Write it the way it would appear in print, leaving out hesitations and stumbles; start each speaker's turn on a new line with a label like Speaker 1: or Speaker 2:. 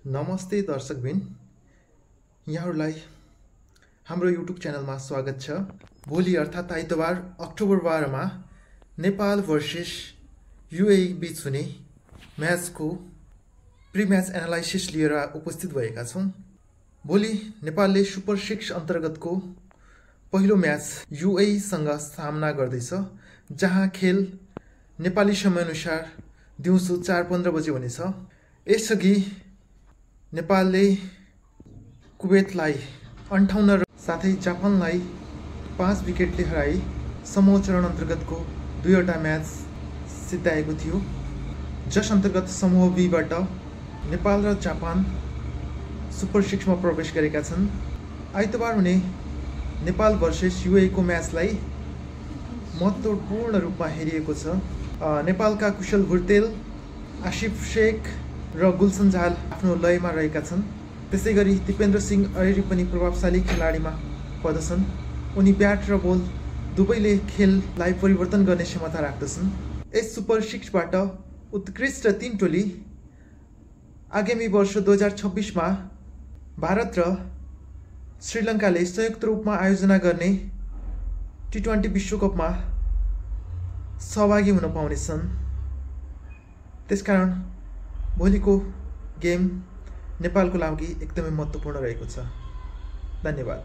Speaker 1: नमस्ते दर्शकबिन, यहाँहरूलाई हाम्रो युट्युब च्यानलमा स्वागत छ। भोलि अर्थात् आइतबार अक्टोबर 12 मा नेपाल भर्सेस युएई बीच हुने म्याचको प्री म्याच एनालाइसिस लिएर उपस्थित भएका छौं। भोलि नेपालले सुपर 6 अन्तर्गतको पहिलो म्याच युएई सँग सामना गर्दैछ, जहाँ खेल नेपाली समयअनुसार दिउँसो 4:15 बजे हुनेछ। यसअघि नेपालले कुवेतलाई 58 साथै जापानलाई 5 विकेटले हराई समूह चरण अन्तर्गतको 2वटा म्याच सिद्धाएको थियो, जस अन्तर्गत समूह बीबाट नेपाल र जापान सुपर 6 मा प्रवेश गरेका छन्। आइतबार हुने नेपाल भर्सेस युएई को म्याचलाई महत्त्वपूर्ण रूपमा हेरिएको छ। नेपालका कुशल भुर्तेल, आसिफ शेख र गुलसन झाल आफ्नो लयमा रहेका छन्। त्यसैगरी दिपेन्द्र सिंह ऐरी पनि प्रभावशाली खेलाडीमा पर्दछन्। उनी ब्याट र बल दुवैले खेललाई परिवर्तन गर्ने क्षमता राख्दछन्। यस सुपर 6 बाट उत्कृष्ट 3 टोली आगामी वर्ष 2026 मा भारत र श्रीलङ्काले संयुक्त रूपमा आयोजना गर्ने T20 विश्वकपमा सहभागी हुन पाउनेछन्। त्यसकारण भोलिको गेम नेपालको लागि एकदमै महत्त्वपूर्ण रहेको छ। धन्यवाद।